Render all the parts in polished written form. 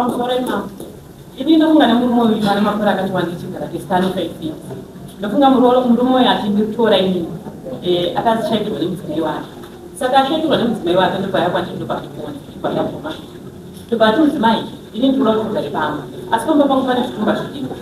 Pamusoro imambo, ini ndofunga nemurume uyu ane makore akati wandei chigara testano 5 years. Ndofunga murume uyu achinditora inini, akazishaitirwa nemudzimai wake. Saka ashaitirwa nemudzimai wake, ndobva yakwandiri, ndobva andikuona, ndobva ndabvuma, ndobva ati, "Mudzimai, ini ndinoda kuti ugare pamba, asi pamba pangu pane zvitumba zvirimo."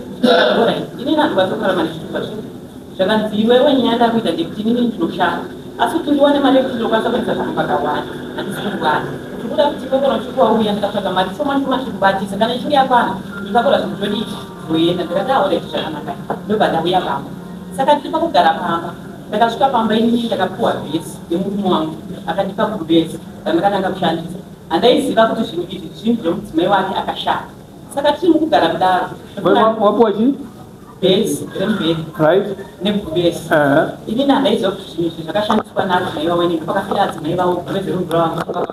Alright, inini handikwanisi kurarama nezvitumba zvirimo. Zvakanzi, "Iwewe, nyaya ndakuita ndekuti inini ndinoshanda, asi kuti ndiwane mari yekuti ndinokwanisa kuendesa zvinhu pakawanda, handisi kuwana. Ndikuda kuti iwe kana uchinge wauya, ndikatsvaga mari shoma shoma chikubatisa, kana ichinge yakwana, ndinotakura zvinhu zvodii, zvoenda." Ndikati, "Alright, zvakanaka." Ndobva ndauya pamba. Saka ndiri pakugara pamba, ndakasvika pamba inini, ndakapiwa vhesi nemurume wangu, akandipa gumbezi randakatanga kushandisa. Handaiziva kuti zvinhu izvi zvinhu zvemudzimai wake akashata. Saka tiri mukugara kudaro, Wapuwa chii? Vhesi remubhedhi negumbezi. Inini handaiziva kuti zvinhu izvi zvakashandiswa naadzimai vavo. Inini pakafira adzimai vavo, gumbezi remvura vangu.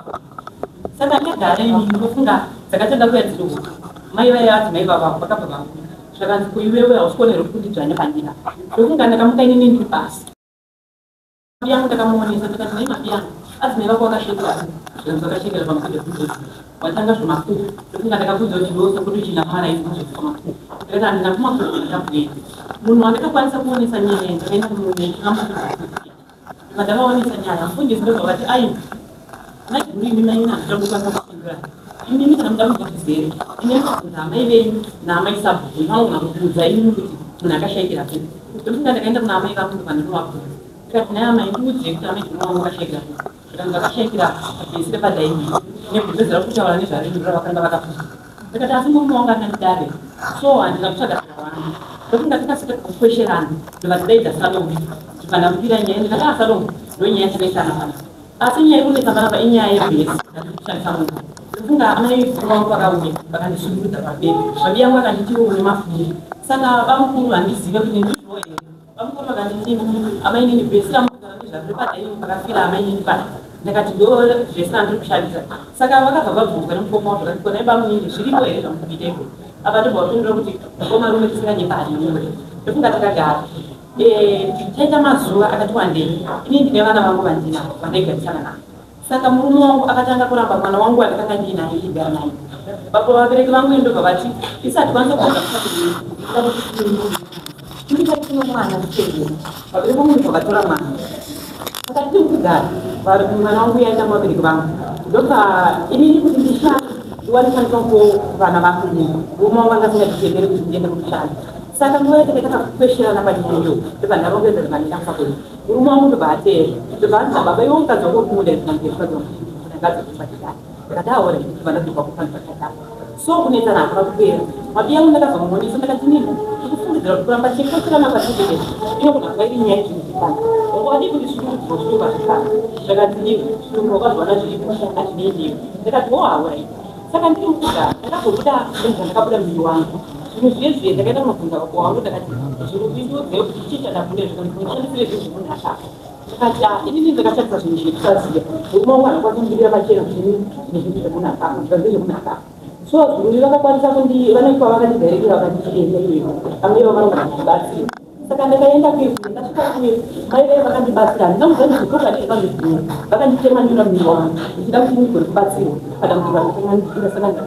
Saka ndagara inini, ndofunga dzakatanga kuya dziri huku, mai vaiva adzimai vavavo vakabva vabuda. Zvakanzi, "Kuiwewe hausi kuona here kuti kundidzvanya pandira?" Ndofunga ndakamuka inini ndiri pasi yangu, ndakamuonesa, ndikati, "Nai mabiyana, adzimai vako vakashekera." Zvinhu zvakashekera pamusoro gumbezi, watanga zvemakuku. Ndofunga ndakabvunza kuti, "Iwe sokuti uchinamara izvi mazvekufa makuku?" Ndikati, "Handina kumakuku, ndakabwena." Munhu wandakakwanisa kuonesa nyaya, ndakaenda kumufundisi, ndavaonesa nyaya. Mufundisi ndobva vati, "Ai, maiguru, imi maina handitangokwanisa kupindura imimi. Kana muda kunzwa zvizere, ine mabvunza amai venyu naamai sabhuku, vanogona kukuudza imimi kuti munhu akashayikira kupi." Ndofunga ndakaenda kuna amai vangu, ndobva ndinovabvunza, ndikati, "Nai amai, ndiudzei kuti amai guru vangu vakashayikira kupi." Zvikanzi, "Vakashayikira pabhesi repadining negumbezi rari kutaura nezvariri ravakanga vakafuka." Ndikati, "Asi murume wangu akandidare, so handina kutsvaga zvakawanda." Ndofunga tikasika kukwesherana, ndobva tidaidza Salome, ndibva ndamupira nyaya. Ndikati, "Ah, Salome, ndo nyaya takaisana pana, asi nyaya yekunetsa panapa inyaya yebhesi ratiri kushandisa munhu." Ndofunga amai guru vangu vakauya, vakandishungurudza pamberi. Babi yangu akanditiwo, "Une mafungu." Saka bamukuru, handizive kuti ndizvo here. Bamukuru vakanditi, "Amainini, bhesi ramukutaura nezvaro repadining pakafira amainini pana." Ndakati, "Ndo zvese randiri kushandisa." Saka vakabva vabvunzwa nemukoma wavo, vakati, "Konai bamunini, zviripo here zvamukuita izvo?" Apa ndobva vapindura kuti, "Mukoma rume, tisinganyepa, handinyore." Ndofunga takagara, taita mazuva akati wandei. Ini ndine vana vangu vandinavo vandaigarisana navo. Saka murume wangu akatanga kuramba mwana wangu wandakanga ndiinaye, ndigara naye. Baba, vabereki vangu ndobva vati, "Isati kwanisa kugamukuti mwana tichengeta." Vabereki vangu ndobva vatora mwana. Saka tiri kugara, mwana wangu yaenda muvabereki vangu. Ndobva inini kuti ndishande, ndiwane shandiswa vana vangu inini, murume wangu anga asingatitenderi kuti ndiende kushanda. Saka nguva yatakaita kakukwesherana panyaya iyoyo, ndobva ndarongedza, ndobva ndaenda kumba murume wangu, ndobva ateera, ndobva anzi, "Baba, iwe mukadzi wako uri kumuda mukadzi wangu ndakadzokupatikana." Ndakati, "Aora." Ndobva ndadzoka kupanipakadaro. So kunetsana hakuna kupera. Mabi yangu ndakazomuonesa, ndakati, "Nini ndikufungidzira kuti kuramba tichikwesherana kwatikuita inogona kuva iri nyaya yezvinhu zvipana. Wadii kuti zvidurudzwa zvitumba zvipana?" Zvakati, "Iwe, zvitumba wakazviwana zviripo, hazvinei newe." Ndakati, "Wo, alright." Saka ndiri mukugara, ndakazobuda zvandakabuda muviri wangu, zvinhu zviye zviye. Ndakaenda kunobvunza baba wangu, ndakati, "Zviri kuindiudzei kuti chii chandabvunde?" Zvikanzi, "Mushandisire zvinhu zvemunhu akafa." Ndakati, "Ah, inini ndakashandisa zvinhu zvekusaziva. Murume wangu anokwanisa kundibira pachena kuti inini zvinhu zvemunhu akafa, zvikanzi zvemunhu akafa." So zviruri vakakwanisa kundi vanoitwa, vakandidirectira, vakanditi, "Enda iwewe, amwe vanogona kundibatsira." Saka ndakaenda kuye. Ndasvika kuye, mai vai vakandibatsira. Handina kuziva ndizvochokwadi zvakandibvira. Vakanditema nyura muviri wangu ndichida kuti ndigone kubatsirwa padambudziko randakasangana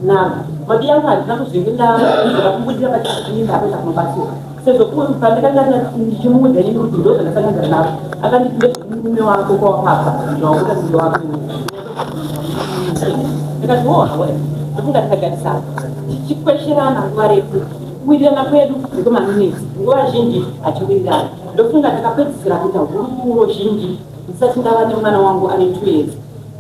naro. Mabi yangu handina kuzvinge ndazoda kubudira pachii, ndakuenda kunobatsirwa, sezvo pandakanga ndichimuudza inini kuti ndo zvandasangana naro, akanditi, "Ndezvemurume wako kwawakabva, zvawakuita muviri wako." Ndikati, "Wo, hawe." Ndofunga tikagarisana tichikwesherana nguva refu. Kuwirirana kwedu ndekemaminitsi, nguva zhinji hachiwirirani. Ndofunga takapedzisira kuita hurukuro zhinji ndisati ndava nemwana wangu ane 2 years.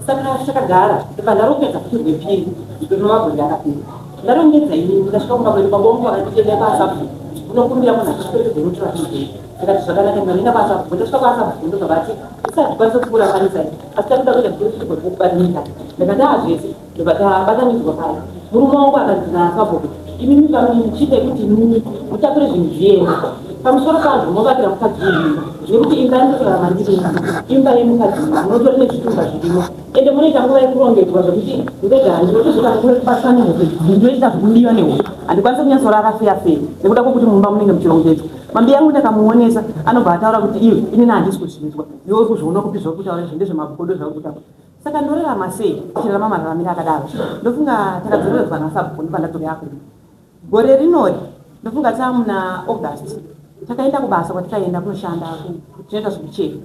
Saka takagara, ndobva ndarongedza kuti rwepiri ndinova gore rakapera. Ndarongedza inini, ndasvika kumba kwedu, baba vangu vakati, "Endai kwasabhuku, unokumbira munhu achiperekedze unotora zvinhu." Ndikati, "Zvakanaka." Ndikaenda kwasabhuku. Ndasvika kwasabhuku, ndobva vati, "Isati kwanisa kukurapanisai, asi takuda kuita kuti kubatanidza." Ndikati, "Azvese." Ndobva tabatanidzwa paya. Murume wangu akanzi nasabhuku, "Imimi pamini, chiitai kuti imimi mutakure zvinhu zviende. Pamusoro pazvo movakira mukadzi uyu, nekuti imba yandikurarama ndiri imba yemukadzi uyu, munotori nezvitumba zvirimo, ende munoita nguva yekurongedzwa zvekuti ndega ndinotozoka kubatwa nehope, ndinoita zvekubiwa nehope, handikwanisi kunyatsorara feya feya nekuda kwokuti mumba munenge muchirongedzwa." Mambi yangu ndakamuonesa, anobva ataura kuti, "Iwe, inini handisi kuzvinzwa. Iwe uri kuzviona kupi zvakutaura izvo? Ndezvemagodo zvakutaura." Saka ndorarama sei tichirarama mararamiro akadaro? Ndofunga takadzoreredzwa nasabhuku ndobva yako. Gore rinori ndofunga tamuna August takaenda kubasa kwatikaenda kunoshanda, tinoita zvekuchera.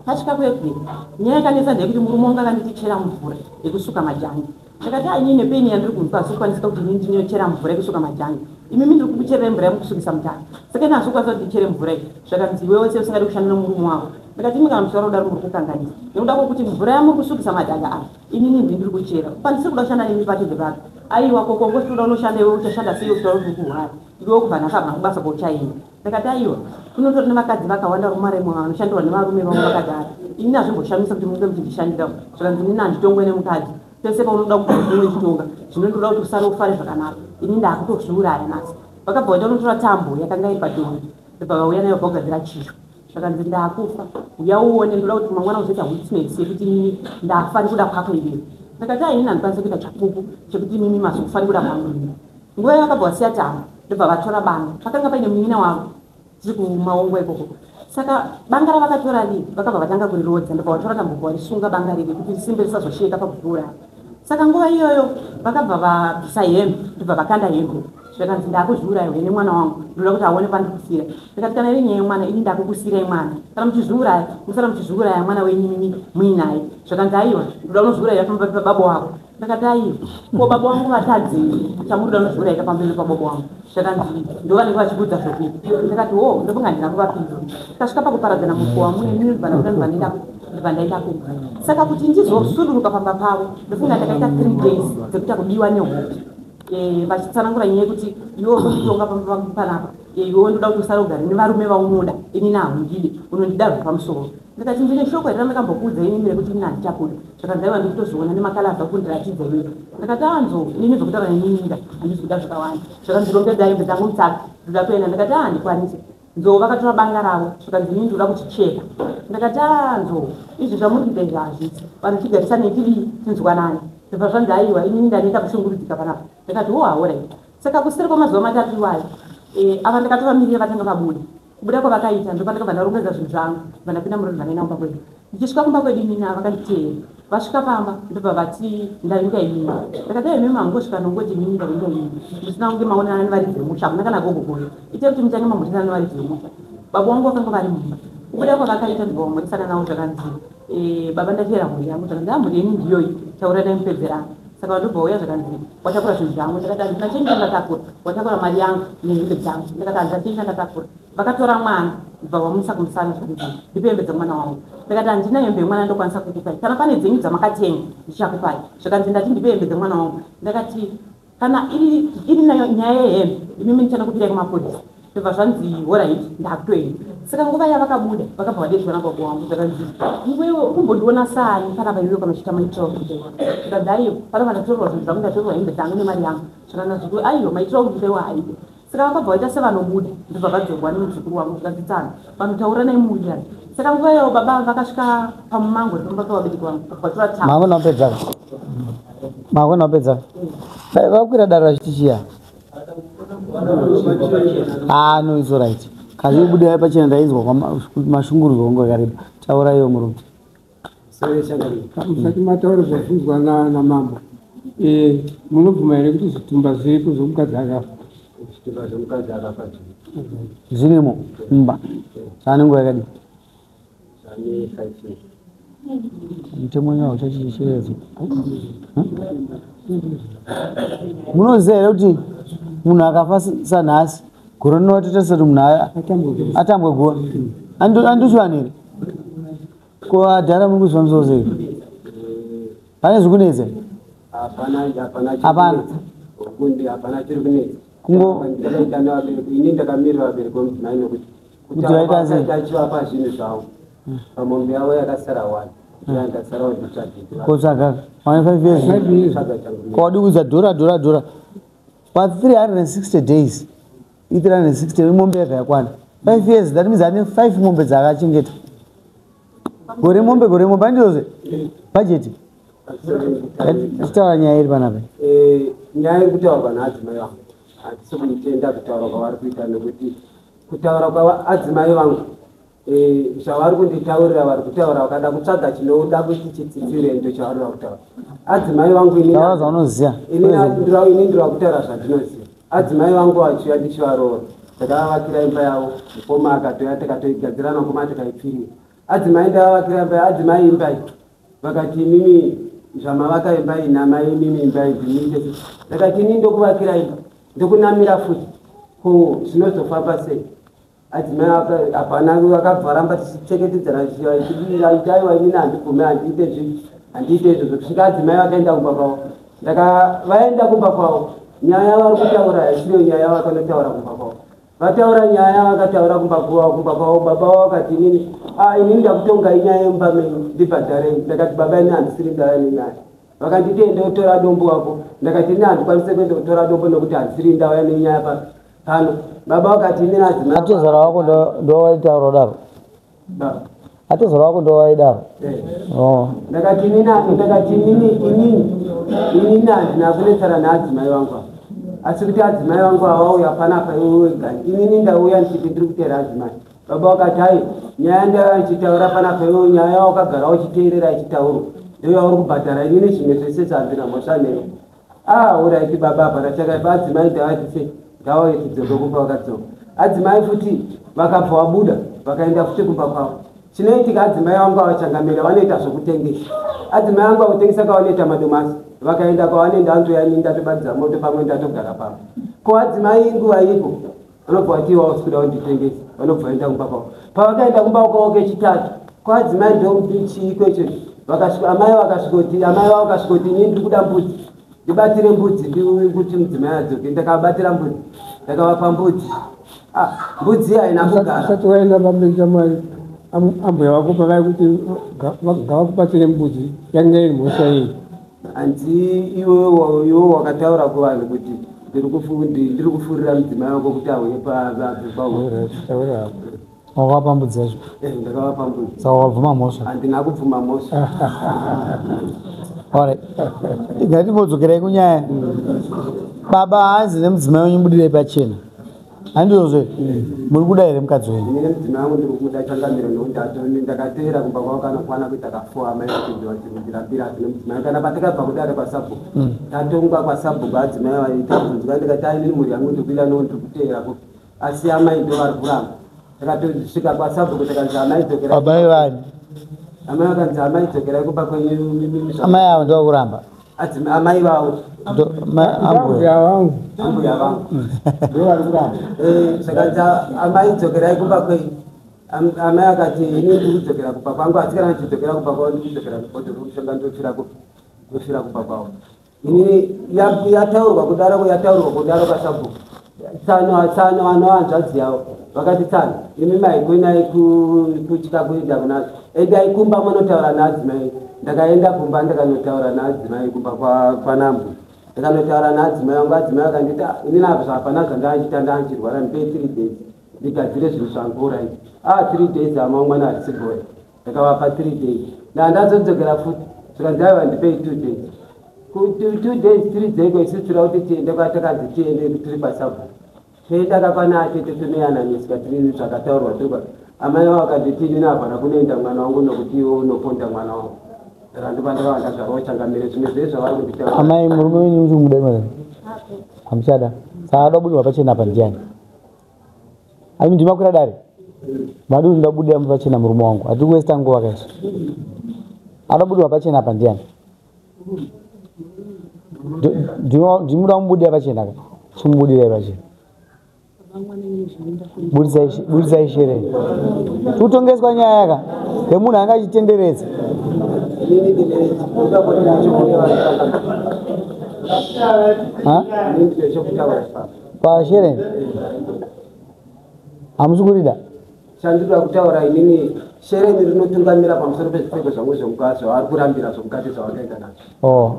Tasvika kuEpworth, nyaya yakanetsa ndeyekuti murume wangu akanditi chera mvura yekusuka majangi. Ndakati inini nepain yandiri kunzwa hazvikwanisika kuti inini ndinochera mvura yekusuka majangi. Imimi ndiri kukuchererai mvura yemukusukisa mutaka, saka ini hazvikwanisa kuti ndichere mvura iyi. Zvakanzi iwewe sei usingadi kushanda nomurume wako? Ndakati imi kana muchitaura kudaro muri kukanganisa, nekuda kwokuti mvura yamuri kusukisa madhaka aya inini ndiri kuchera. Pandisiri kuda kushanda nemi patende papi? Aiwa, koko ngosi toda unoshanda iwe, uchashanda sei uchitaura kuti uri kurwara iwe? Kubva nhasi hamuna kubasa kwauchaenda. Ndakati aiwa, kunotori nevakadzi vakawanda rumaremo vanoshandirwa nevarume vavo vakagara. Inini hazvimboshamisa kuti munge muchindishandira. Zvakanzi inini handitongwe nemukadzi, pese paunoda kugara uchitonga. Zvino ndoda kuti usare ufare zvakanaka, ini ndakutozviuraya nhasi. Vakabva vaita unotora tambo yakanga iri padhongi, ndobva vauya nayo vagadzira chisvo. Zvakanzi ndakufa, uya uone, ndoda kuti mangwana uzoita witness yekuti inini ndafa nekuda kwako iwewe. Ndakati ai, inini handikwanisi kuita chapupu chekuti imimi mazofa nekuda kwangu inini. Nguva iyo vakabva vasiya tambo, ndobva vatora banga. Pakanga paine munin'ina wavo, tiri kumaongo ikoko. Saka banga ravakatora riri vakabva vatanga kurirodza, ndobva vatora tambo varisunga banga riri kuti risimbe risazosheka pakuzviuraya. Saka nguva iyoyo vakabva vabvisa hembe, ndobva vakanda hembe. Zvakanzi ndakuzviuraya uye nemwana wangu, ndoda kuti aone pandiri kufira. Ndikati kana iri nyaya yemwana, ini ndakukusirai mwana. Kana muchizviuraya, musara muchizviuraya mwana wenyu mimi muinaye. Zvakanzi aiwa, ndoda unozviurayira pamberi pababa wako. Ndakati aiwa, ko baba wangu vatadzei chamuri kuda unozviurayira pamberi pababa wangu? Zvakanzi ndovanenge vachikuudza zvokuita. Ndakati wo, ndofunga handina kuvapindura. Tasvika pakuparadzana mukowa mune mini, ndobva ndabuda, ndobva ndaenda kumba. Saka kuti ndizosuduruka pamba pavo, ndofunga ndakaita 3 days dzekuita kubiwa nehope, vachitsanangura nyaya yekuti iwe uri kunditonga pamba pangu panapa, iwe ndoda kuti usare ugare nevarume vaunoda, inini haundide, unondida zvepamusoro. Ndikati ndine shoko here randakambokuudza inini rekuti inini handichakuda? Zvakanzi aiwa, ndikutozviona nemakalabva kundiratidza iwewe. Ndakati anzo, inini zvokutaura neninga handisi kuda zvakawanda. Zvakanzi rongedza hembe dzangu mutsaka, ndoda kuenda. Ndakati a, handikwanisi. Nzou vakatora banga ravo. Zvakanzi inini ndoda kuchicheka. Ndakati a, Nzou, izvi zvamuri kuita izvi hazvisi vanhu, tigarisanei tidii tinzwanani. Zvibva zvanzi aiwa, inini ndanoita kushungurudzika panapa. Ndakati wo, alright. Saka kuseri kwamazuva 3 iwayo, ava ndakatovamirira vatanga vabuda. Kubuda kwavakaita ndopandakabva ndarongedza zvinhu zvangu, bva ndapinda murori, ndaenda kumba kwedu. Ndichisvika kumba kwedu, inini ava vakanditeera. Vasvika pamba ndobva vati ndavinga inini. Ndakati ai, mimi mangosvika nongoti inini ndavinga inini musina kunge maonana nevaridzi vemusha, hamuna kana gogogoyo. Itai kuti mutange mamhoresana nevaridzi vemusha. Baba vangu vakanga vari mumba. Kubuda kwavakaita ndobva vamhoresana navo. Zvakanzi baba, ndateera mhuri yangu. Zvakanzi a, mhuri yenyu ndiyoyi, taurai mupedzerana. Saka vandobva uya, zvakanzi watakura zvinhu zvangu. Ndakati handina chenyu chandatakura. Watakura mari yangu nehembe dzangu. Ndakati handina chenyu chandatakura. Vakatora mwana, ndobva vamuisa kumusana. Zvakanzi ndipe hembe dzemwana wangu. Ndakati handina hembe yemwana ndokwanisa kukupai, kana pane dzenyu dzamakatenga ndichakupai. Zvakanzi ndati ndipe hembe dzemwana wangu. Ndakati kana iri nayo nyaya yehembe, imimi ndichanokupirai kumapurisa. Ndobva zvanzi alright, ndakutoenda. Saka nguva yavakabuda vakabva vadedzwa nababa wangu. Zvakanzi iwewe uri kumbondiona saani panapa iwewe kana uchiita maitiro akuita iwe? Zvikanzi aiwa, panapa ndatorerwa zvinhu zvangu, ndatorerwa hembe dzangu nemari yangu. Zvakanzi zviku aiwa, maitiro akuita iwe haide. Saka vakabva vaita sevanobuda, ndobva vadzorwa nemuzukuru wangu. Zvikanzi tsano vanotaura naimuwirirana. Saka nguva iyoyo baba vakasvika pamumango pamba pevabereki vangu, vatora tambo. Makona kupedza, makona kupedza. Vakwira dare vachiti chiya. Ah, no, it's alright. Kazi pachena, ndainzwa mashungurudzwa wangu yakareba. Tauraiwo murume. Musati mataura zvabvunzwa namambo, munobvuma here kuti zvitumba zviripo zvomukadzi akafa? Zvitumba zvomukadzi akafa zvirimo mumba zvane nguva yakadii? Zvane 5 years. Mutemo wenyu hauchachicheredzo. Munoziva here kuti munhu akafa sanhasi gore rino totarisa kuti munhu atambwe guva andochivanhu here? Ko adhara, muri kuzvifambisa sei? Pane zvikunetsa? Hapana, hapana. Hapana. Kundi hapana chiri kunetsa. Kungo Ndakaita nevabereki, ini ndakamirira vabereki vomudzimai nekuti Kuti vaita sei? Achivapa zvinhu zvavo pamombe yavo yakasara wani, ndasarawo nditsvagei. Kotsvaga wane 5 years. Tsvaga changu. Kwadi kuudza dhora dhora dhora pa360 days, i360 mombe yabva yakwana 5 years. That means ane 5 mombe dzaakachengeta gore mombe, gore mombe andizvozve bhajeti. Tichitaura nyaya iri panapa. Nyaya iri kutaurwa naadzimai vangu handisi kuitenda kutaura kwavari kuita, nekuti kutaura kwaadzimai vangu Zvavari kunditaurira vari kutaura vakada kutsvaga chinoda kuti chitsitsire ndo chavari kutaura. Adzimai vangu ini zvaunoziva. Ini ndiri kutaura zvandinoziva. Adzimai vangu vachiuya ndichivaroora. Takavavakira imba yavo, mukoma akatoya tikatoigadzirana mukoma tikaipfirira. Adzimai ndavavakira imba, adzimai imba iyi. Vakati imimi zvamavaka imba iyi namai imimi imba iyi ndimiite. Ndakati ini ndokuvakira imba, ndokunamira futi. Ko zvinozofamba sei? Adzimai hapana vakabva ramba tichichengetedzana tichidira aiwa inini handibvume handiite zvi handiite izvozvo kusvika adzimai vakaenda kumba kwavo. Vaenda kumba kwavo nyaya vari kutaura haisiyo nyaya vakanotaura kumba kwavo. Vataura nyaya vakataura kumba kwavo baba vavo vakati inini inini ndakutonga inyaya yemumba menyu ndibhadharei. Ndakati baba ini handisiri ndaya nenyaya. Vakanditi ende utora dombo wako. Ndakati ini handikwanise kuenda kutora dombo nekuti handisiri ndauya nenyaya pano. Baba vakati inini adzimai. Atezvara wako ndowaitaura kudaro. Atezvara wako ndowaidaro. Ndakati inini inini handina kunetsana naadzimai vangu ava. Asi kuti adzimai vangu avauya panapa iwe wega. Inini ndauya ndichiti ndiri kuteera adzimai. Baba vakati hai nyaya ndauya ndichitaura panapa iwe nyaya wakagara uchiteerera ichitaurwa. Ndiyo yauri kubhadhara inini zvimwe zvese handina mhosva newe. Uraiti baba hapana chakaipa adzimai ndavati sei ngavauye tidzoke kumba vakadzoka. Adzimai futi vakabva vabuda vakaenda futi kumba kwavo. Chinoitika adzimai vangu avachangamira vanoita zvokutengesa. Adzimai vangu avotengesa kwavanoita madomasi. Vakaenda kwavanoenda vanotouya inini ndatobatidza moto pamwe ndatogara pamwe. Ko adzimai nguva iko vanobva vati iwe hausi kuda kunditengesa vanobva vaenda kumba kwavo. Pavakaenda kumba kwavo kechitatu ko adzimai ndochiiko ichocho amai vavo vakasvikoti inini ndiri kuda mbudzi. Ndibatire mbudzi kuti mudzimai adzoke. Ndakabatira mbudzi. Ndakavapa mbudzi. Mbudzi haina kugara. Usati waenda pamberi chamwari ambuya vako pavai kuti ngavakubatsire mbudzi yanga iri mhosva iyi. Hanzi iwe wakataura kuvanhu kuti ndiri kufurira mudzimai wako kuti auye pabva. Wakavapa mbudzi yacho? Ndakavapa mbudzi. Saka wakabvuma mhosva? Handina kubvuma mhosva. Alright. Ngatimbodzokerai kunyaya. Baba hanzi nemudzimai wenyu budirei pachena. Handizvozvo here? Muri kuda here mukadzi wenyu? Ini nemudzimai wangu ndiri kumuda changamiro nekuti ndakateera kumba kwavo kanokwana kuita kafour amai vachikundirambira asi nemudzimai kana patakabva kudare kwasabhuku. Tatongwa kwasabhuku adzimai tabvunzwa ndikati inini mhuri yangu ndiri kuida nekuti ndiri kuteera kupi. Asi amai ndo vari kuramba. Takatosvika kwasabhuku takanzi amai dzokerai. Amai vani? Amai vakanzi amai dzokerai kumba kwenyu. Amai avo ndo vakuramba. Amai vavo. Ambuya vangu. Ambuya vangu. Ndo vari kuramba. Zvakanzi amai dzokerai kumba kwenyu. Amai akati ini ndiri kudzokera kumba kwangu asi kana ndichidzokera kumba kwavo ndiri kudzokera kubhodhoro kushonga ndofira kumba kwavo. Ini yataurwa kudaro kwasabhuku. Tsano vano hanzvadzi yavo vakati tsano imi maikonai kutya kuenda kunadzo endai kumba munotaura naadzimai. Ndakaenda kumba ndakanotaura naadzimai kumba kwanambu. Ndakanotaura naadzimai vangu adzimai vakanditi inini apa hapana zvandaachita ndaachirwara ndipei 3 days ndigadzire zvinhu zvangu right. 3 days hama mwana harisi gore. Ndakavapa 3 days. Ndandazodzokera futi zvikanzi aiwa ndipei 2 days. 2 days 3 days isusu tira kuti tiende kwatakanzi tiende tiri kwasabhuku. Toenda kakwana atete tonoyananiswa tiri zvakataurwa tiri kwa. Amai vavo vakanditi inini hapana kunoenda mwana wangu nokuti iwe unoponda mwana wangu. Saka ndipo ndakava ndazvarwa changamire zvimwe zvese zvavari kunditaura. Amai murume wenyu uri kumuda mwana? Hamuchada. Saka ada kubudirwa pachena apa ndiani? Ami ndimakwira dare. Madi kuti ndabudira pachena murume wangu. Hatiri kuwesta nguva kaizvo. Ada kubudirwa pachena apa ndiani? Ndimuda kumubudira pachena ka? Chimubudirai pachena. Budisai shereni. Kutongeswa nyaya ka yemunhu anga achitenderedza. Pashereni hamusi kurida? Chandinoda kutaura inini shereni rinotungamira pamusoro pezvipfeko zvangu zvomukati zvavari kurambira zvomukati zvavakaita nazvo.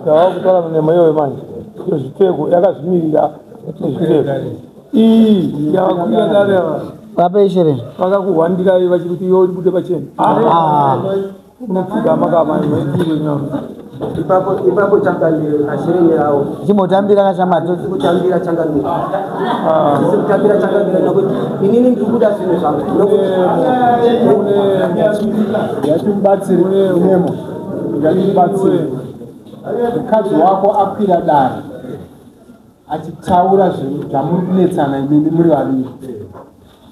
Yawakutaura nema iyoyo manje zvipfeko yakazvimirira nezvipfeko iyi yavakwira dare ava vape shereni vakakuhwandirai vachikuti iwe uri bude pachena unopfugama kama maitiro nyoro. Ipapo changamire kashereni rawo. Chimbotambira kachamato. Kutambira changamire. Kutambira changamire nokuti inini ndiri kuda zvinhu zvangu. Ngatimubatsire Nemo. Ngatimubatsire. Mukadzi wako akwira dare achitaura zvamuri kunetsana imimi muri vaviri.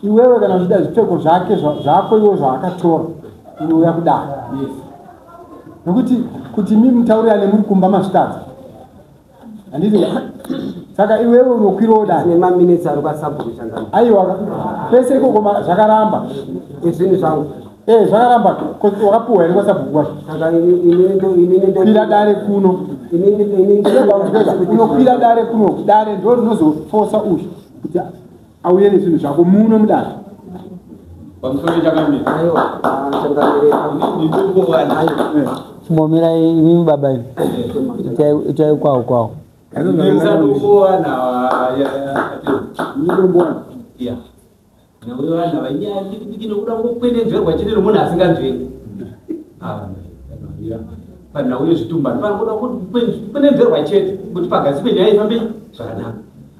Iwewe kana uchida zvipfeko zvake zvako iwe zvaakatora unouya kudare. Nokuti kuti imi mutaurirane muri kumba mazvitadza. Handiti saka iwewe unokwirawo dare. Nemaminitsi ari kwasabhuku changamire. Aiwa pese ikoko zvakaramba. Zvinhu zvangu. Zvakaramba wakapuwa here kwasabhuku kwacho? Saka inini kwira dare kuno. Unokwira dare kuno. Dare ndo rinozofosa uyu kuti auye nezvinhu zvako muno mudare. Pamusoro changamire. Aiwa changamire. Chimomira imi baba imi. Itai kwawo kwawo. Panhau yezvitumbani panoda kwenenzverwa chete kuti pagadzikwe nyaya ifambe zvakanaka.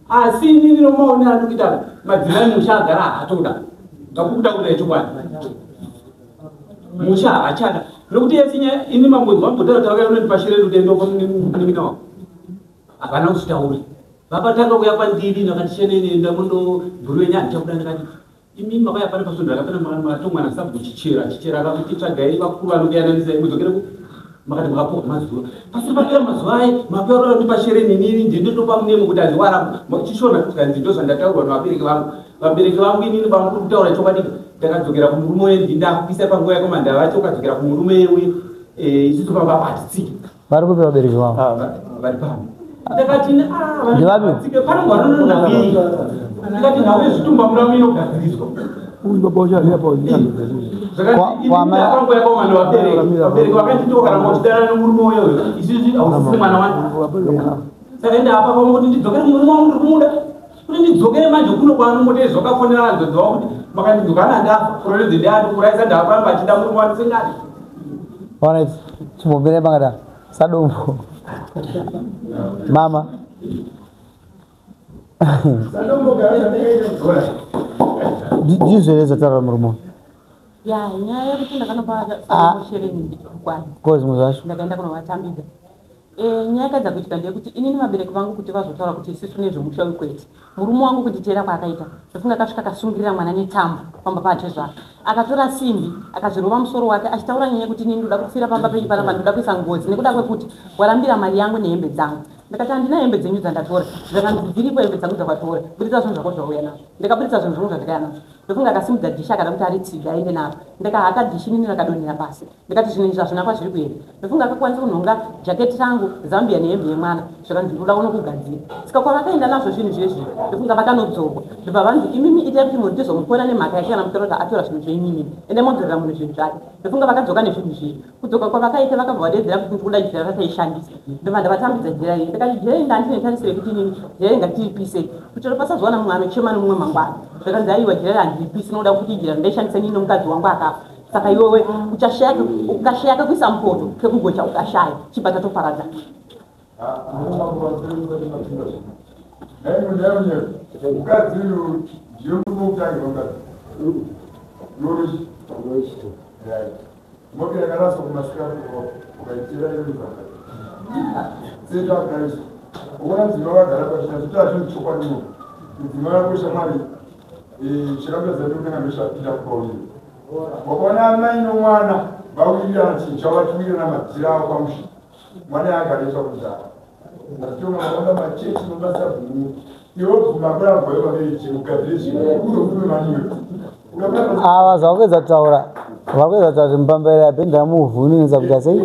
Asi inini nomaonero andikuita madzimai musha agara haatoda. Ngakukutaurira chokwadi. Musha haachada. Nokuti yese nyaya ini mambonzi vambotaura takauya unondipa shereni kuti enda munin'ina wako. Havana kuzvitaura. Vakatanga kuuya kwandiri vakati sheneni enda mundobhuru wenyu handichakuda. Ndikati imi makauya pano pasvondo rakapera matomwana sabhuku chichera chichera akakuti tsvagai vakuru vanokuyananisa mudzokere makati makapuwa mazuva pasina papera mazuva aya mapeura kundipa shereni inini ndinotopa munemo kuti handiwara chishona tikanzi ndozvandataurwa nevabereki vangu. Vabereki vangu inini bamukuru kutaura chokwadi ndakadzokera kumurume uye ndakuisa panguva yako mandava vacho ukadzokera kumurume uye isusu pamba hatitsiki. Vari kupi vabereki vavo? Vari pano. Ndakati ndivati panongwarunonavii. Ndikati nhau yezvitumba muramu inogadziriswa. Zvakanzi yakaoma nevabereki. Vabereki vakanditi kana uchidanana nemurume uyoyo isusu hausisi mwana wangu. Saka enda apa pamwe kuti ndidzokere murume wangu ndiri kumuda. Kuti ndidzokere manje kuno kwaanongotezwa akafonera hanzvadzi wavo kuti makandidzokana ndafa kuroredze ndiandikuurayisa ndakuramba achida murume wangu sengati. Alright, chimbomira pakadaro. Sadombo. Mama. Ndizvo zvataura murume. Ya, nyaya yekuti ndakanopa shereni ndikwana. Ko zvimwe zvacho. Ndakaenda kunovatambidza. Nyaya yakaedza kuitika ndeyekuti inini vabereki vangu kuti vazotaura kuti isusu nezvemusha wekwete. Murume wangu kunditeera kwaakaita. Ndofunga akasvika akasungirira mwana netambo pamba patezvara. Akatora simbi akazvirova musoro wake achitaura nyaya yekuti inini ndoda kufira pamba penyu panapa ndoda kuisa ngozi nekuda kwekuti warambira mari yangu nehembe dzangu. Ndakati handina hembe dzenyu dzandatora. Zvakanzi dziripo hembe dzangu dzakatora. Buritsa zvinhu zvako zvauya nazvo. Ndakaburitsa zvinhu zvangu zvandakauya nazvo. Ndofunga akasimudza dhishi akada kuti aritsiga aende naro. Ndakahaka dhishi inini rakadonhera pasi. Ndikati zvinhu izvi hazvina kwazviri kuenda. Ndofunga akakwanisa kunhonga jaketi rangu, zambia nehembe yemwana. Zvakanzi ndoda unokugadzira. Saka kwavakaenda nazvo zvinhu zvezvi, ndofunga vakanodzorwa. Ndobva vanzi imimi itai kuti munhu tizomukona nemhaka yake kana mutora kuti atora zvinhu zvenyu imimi. Endai modzorera munhu zvinhu zvake. Ndofunga vakadzoka nezvinhu zvenyu. Kudzoka kwavakaita vakabva vadedzera kuti ndikuda jira rataishandisa. Ndobva ndavatambidza jira iri. Ndakati jira iri ndandine tarisiro yekuti inini jira iri ngatiipise. Kuti pasazowana mumwe anochema nemumwe mangwana. Zvakanzi aiwa jira iri handiripisi nokuda kuti jira ndaishandisa inini nomukadzi wangu akafa. Saka iwewe ukashaya kekuisa mupoto kekugocha ukashaya chibva tatoparadza. Mukadzi uyu ndiye murume wekutanga mukadzi. Moke yakaraswa kumasikafu ukaitira iri muzaka. Seta akaiswa. Uona mudzimai wagara pachina zvitaura zvinhu chokwadi munhu. Mudzimai wako shamwari chirambedza ndokutanga ndosvapinda kupauriro. Wakaona amai nomwana vawirirana chinhu chavo vachiwirirana madziro avo pamusha. Mwana agariswa kudhara. Asi makaona machechi nomasabhuku. Iwe bvuma kurambwa iwe ugadzire zvinhu. Unokume maniwe. Ava zvakuedza kutaura vakuedza kutaura kuti mupambaira yapinda muvhu inoedza kuita sei?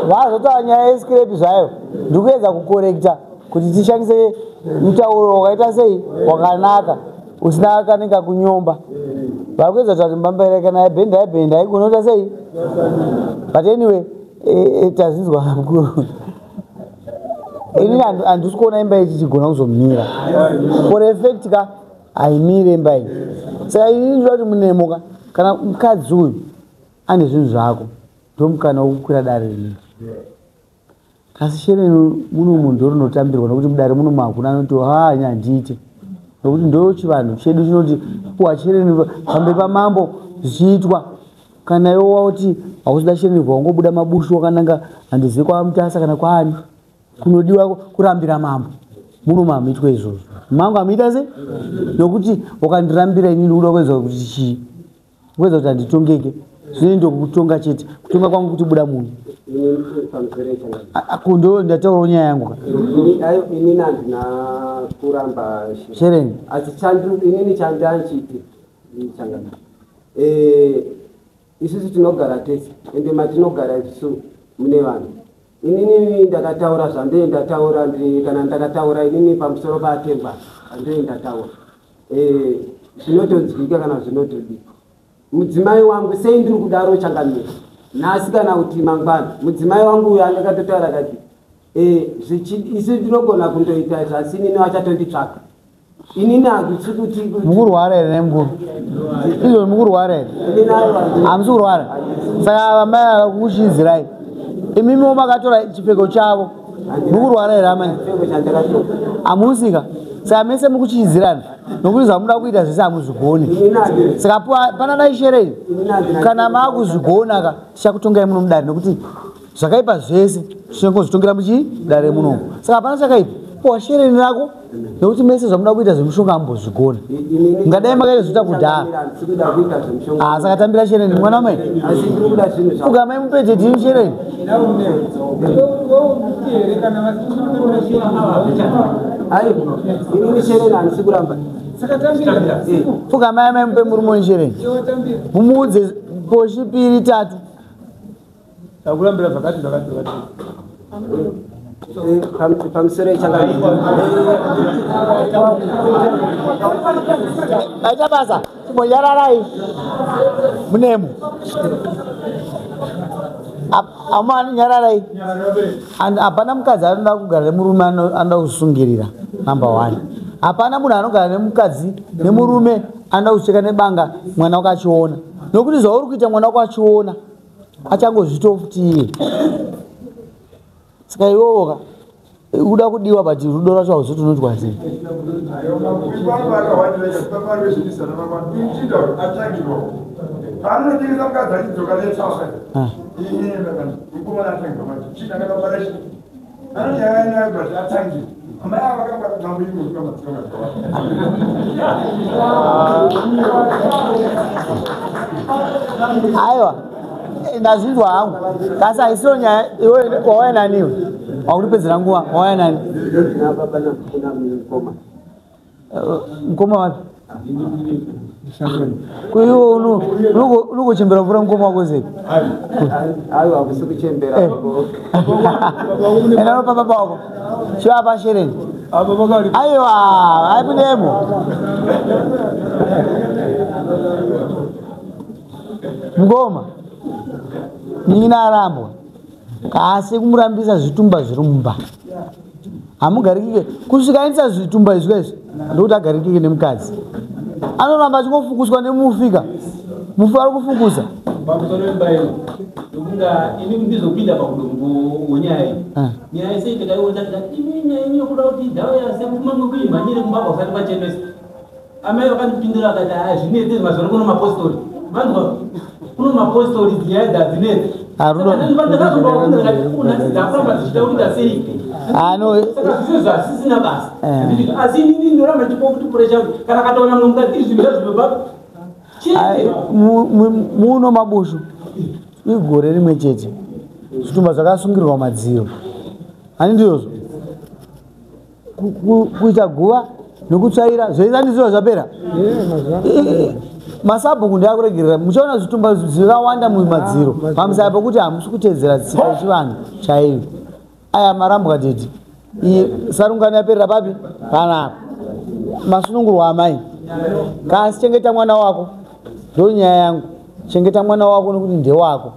Vazotaura nyaya yescrape zvayo. Ndikuedza kukorekta kuti tishandise mutauro wakaita sei wakanaka usina kanenge kunyomba. Vakuedza kutaura kuti mupambaira kana yabhenda yabhenda haigoni kuita sei? But anyway tazvinzwa mukuru. Inini handisi kuona imba ichi chigona kuzomira. For effect ka haimire imba iyi. Saka inini ndoda kuti munemoka kana mukadzi uyu ane zvinhu zvako. Ndomukana wekukwira dare rineri. Kasi shereni munomu ndorinotambirwa nokuti mudare munomu hakuna anoti ha nyandiite. Nokuti ndo chivanhu chedu chinoti puwa shereni pamberi pamambo zvichiitwa. Kana iwe wauti hausida shereni wangobuda mabushu wakananga handizivi kwaMutasa kana kwaani. Kunodiwa kurambira mambo. Munomu hamuitwe izvozvo. Mangu hamuita sei? Nokuti wakandirambira inini uda kuedza kuti chii? Kuedza kuti handitongeke. Zvino ndokutonga chete. Kutonga kwangu kuti buda munhu. Kundo ndataurawo nyaya yangu. Inini handina kuramba shereni. Asi inini chandanchiti changamire. Isusu tinogara tese ende matinogara isusu mune vanhu. Inini ndakataura zvandee ndataura kana ndakataura inini pamusoro paTemba andee ndataura. Zvinotonzwika kana zvinotodikwa. Mudzimai wangu sei ndiri kudaro changamire nhasi kana kuti mangwana mudzimai wangu uyo andakatotaura kati isu tinogona kundoita zvasi inini vachatonditsvaka. Inini handisi kuti mukurwara here nemukuru? Izvo mukurwara here? Hamusi kurwara. Saka amai ava kukuchidzirai. Imimiwo makatora chipfeko chavo. Mukurwara here amai? Hamusika. Saka mese mukuchidzirana. Nokuti zvamuda kuita zvese hamuzvigoni. Saka panadai shereni. Kana maakuzvigona ka tichakutongai muno mudare nokuti zvakaipa zvese tinongozvitongera muchidare munomu. Saka hapana chakaipa. Puwa shereni rako nokuti mese zvamuda kuita zvemushonga hamubozvigona. Ngadai makaita zvoita kudhara. Saka tambira shereni mwana wamai. Ugamai mupete tiri shereni. Inini shereni handisi kuramba. Pfugamai amai mupe murume weshereni. Mumuudze poshi piri tatu. Takurambira zvakati zvakati zvakati. Pamusoro changamire. Maita basa, chimbonyararai. Munemo. Amani nyararai. Hapana mukadzi anoda kugara nemurume anoda kusungirira. Number 1. Hapana munhu anogara nemukadzi nemurume anoda kucheka nebanga mwana wake achiona. Nokuti zvauri kuita mwana wako achiona achangozvito futi iye. Saka iwowo ka uda kudiwa but rudo rwacho hauzoti unoitwa sei. Aiwa ndazvinzwa hangu kasi haisiyo nyaya iwe wauya nani iwe wakutipedzera nguva wauya nani mukoma wapi kuiwe unogochembera mvura mukoma wako sei? Aiwa hakusi kuchembera. Enda unopa baba wako chivapa shereni. Aiwa aipindemo. Mukoma nina arambwa kasi kumurambisa zvitumba zviri mumba. Hamugarikike kusvika zvitumba izvi izvi ndokuti agarikike nemukadzi. Anoramba achingofukuswa nemufika. Mufi ari kufukusa. Pamusoro pembairo ndokunga ini ndizopinda pakudombo wenyaya iyi. Nyaya sei takaiona tikati imi nyaya yenyu yokuda kuti dhauya sekumamwe kuimhanyire kumba kusati kwachenesa. Amai vakandipindura vakati aya zvinetse mazuva kuno mapostori. Vanzwa kuno mapostori nyaya dzadzinetse. Ndakazobaundakati dzichitaurika sei. Saka zvise zvasisina basa. Asi inini ndoramba ndichipa kuti puresha kana kataona mumwe mukadzi izvi zvazvibaba. Muno mabushu igore rimwe chete zvitumba zvakasungirwa madziro. Hani ndizvozvo kuita guva nokutsvaira zvese handizvo zvapera. Masabhuku ndeakuregerera muchaona zvitumba zvakawanda mumadziro pamusaya pokuti hamusi kuteedzera tsika yechivanhu chaiyo. Aya marambwa tete iyi sarungano yaperera papi panapa. Masunungurwa amai kasi chengeta mwana wako ndo nyaya yangu. Chengeta mwana wako nokuti ndewako.